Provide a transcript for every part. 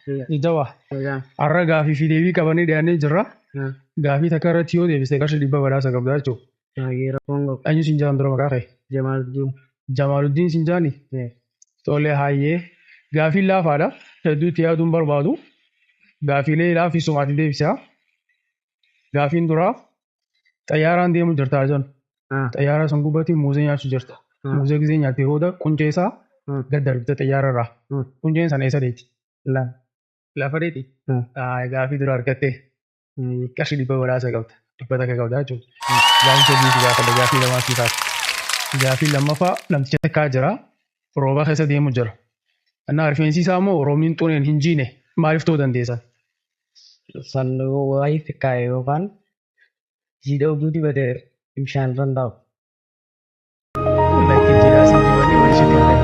Jajjabaa. Har'a gaafii fi deebii qabannee dhiyaannee jirra. Gaafii takka irratti yoo deebiste qarshii 100 badhaasa qabda jechuudha. Eenyu siin jedhan dura maqaa kee? Jamaaluddin. Jamaaluddin siin jedhani? Tole hayyee. Gaafiin laafaadha. Hedduu itti yaaduun barbaadu. Gaafiilee laaffisumaati deebisa. Gaafiin duraa xayyaaraan deemu jirtaa jennu. Xayyaara sun gubbatti muuzee nyaachuu jirta. Muuzee gisee nyaattee booda quncee isaa gad darbite xayyaara irraa. Qunceen sana eessa deeti? Lafa deeti? Gaafii dura argattee qarshii 100 badhaasa qabda. 100 qabda jechuudha. Gaafii sadii si gaafadha gaafii lamaa si kaasa. Gaafii lammaffaa namticha takkaa jira rooba keessa deemu jira. Innaa rifeensi isaa immoo roobni hin xuqneen hin jiine maaliif ta'uu dandeessa? San wayii xiqqaa'e yookaan jiidha oguu dibate bishaan irra hin taa'u. Lakki jiidhaa siin dibanii wayii sitti hin ta'e.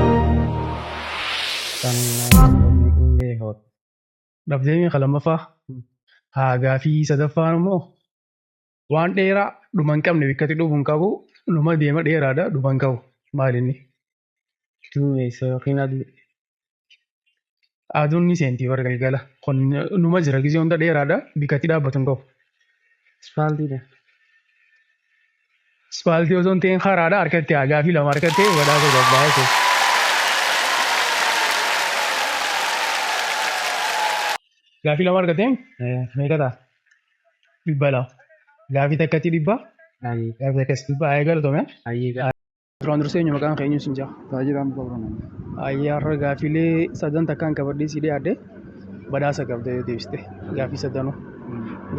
San hin beeku. Dhabdee ka lammaffaa. Haa gaafii sadaffaan immoo waan dheeraa dhuma hin qabne bikkatti dhufu hin qabu numa deema dheeraadha dhuma hin qabu maal inni? Duumessa yookiin aduu. Aduun ni seenti bara galgala. Kun numa jira gisee hunda dheeraadha bikkatti dhaabbatu hin qabu. Ispaaltiidha. Ispaaltii osoo hin ta'in karaadha harkatti haa gaafii lama harkattee badhaasa qabdaa jechuudha. Gaafii lama argateen meeqa ta'a? 200. Gaafii takkatti 100. Gaafii takkatti 100. Haa galatoomi. Duraan dursee eenyu maqaan kee eenyu siin jaa? Taajiraan Muka Biroo. Ayyee har'a gaafiilee sadan takkaan qabadhee sii dhiyaadhe badhaasa qabda yoo deebiste gaafii sadanuu.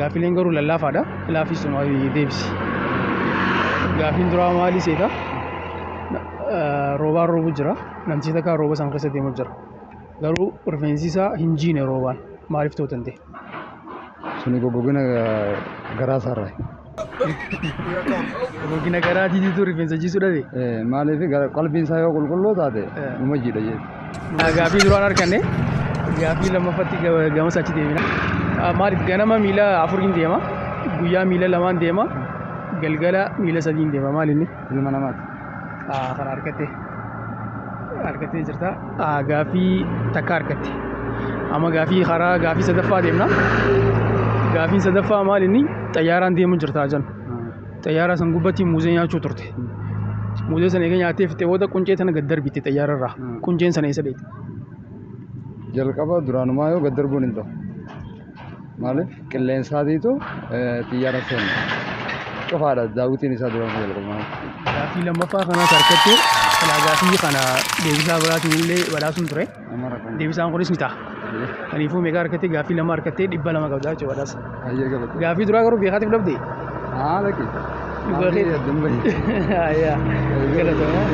Gaafiileen garuu lallaafaadha laaffisuma deebisi. Gaafiin duraa maali seeta? Roobaan roobu jira namtichi takka rooba san keessa deemu jira. Garuu rifeensi isaa hin jiine roobaan maaliif ta'uu danda'e? Suni goggogina garaa isaarraa. Goggogina garaatiitu rifeensa jiisuu dhabe. Maaliif qalbiin isaa yoo qulqulluu taate numa jiidha jechuudha. Gaafii duraan arganne gaafii lammaffatti gamas achi deemina. Maaliif ganama miila afuriin deema guyyaa miila lamaan deema galgala miila sadiin deema maal inni? Ilma namaati. Kana argatte argattee jirta. Gaafii takka argatte. Amma gaafii karaa gaafii sadaffaa deemna. Gaafiin sadaffaa maal inni xayyaaraan deemu jirta jennu. Xayyaara san gubbatti muuzee nyaachuu turte. Muuzee sana eega nyaattee fixee booda quncee tana gad darbite xayyaara irraa. Qunceen sana eessa dheeyte? Jalqaba duraanumaa yoo gad darbuun hin ta'u. Maaliif qilleensaatiitu xiyyaara seena. Cufaadha daawwitiin isaa duraan jalqabumaa. Gaaffii lammaffaa kanas harkatte silaa gaaffii kana deebisaa biraatiin illee badhaasuun ture. Deebisaan kunis ni ta'a. Kanaafuu meeqa harkatte gaaffii lama harkattee 200 qabdaa jechuudha badhaasa. Hayyee galata. Gaaffii duraa garuu beekaatiif dhabde. Haa laki. Dhugaa keeti. Addun bahi. Ayyaa. Galatoomaa.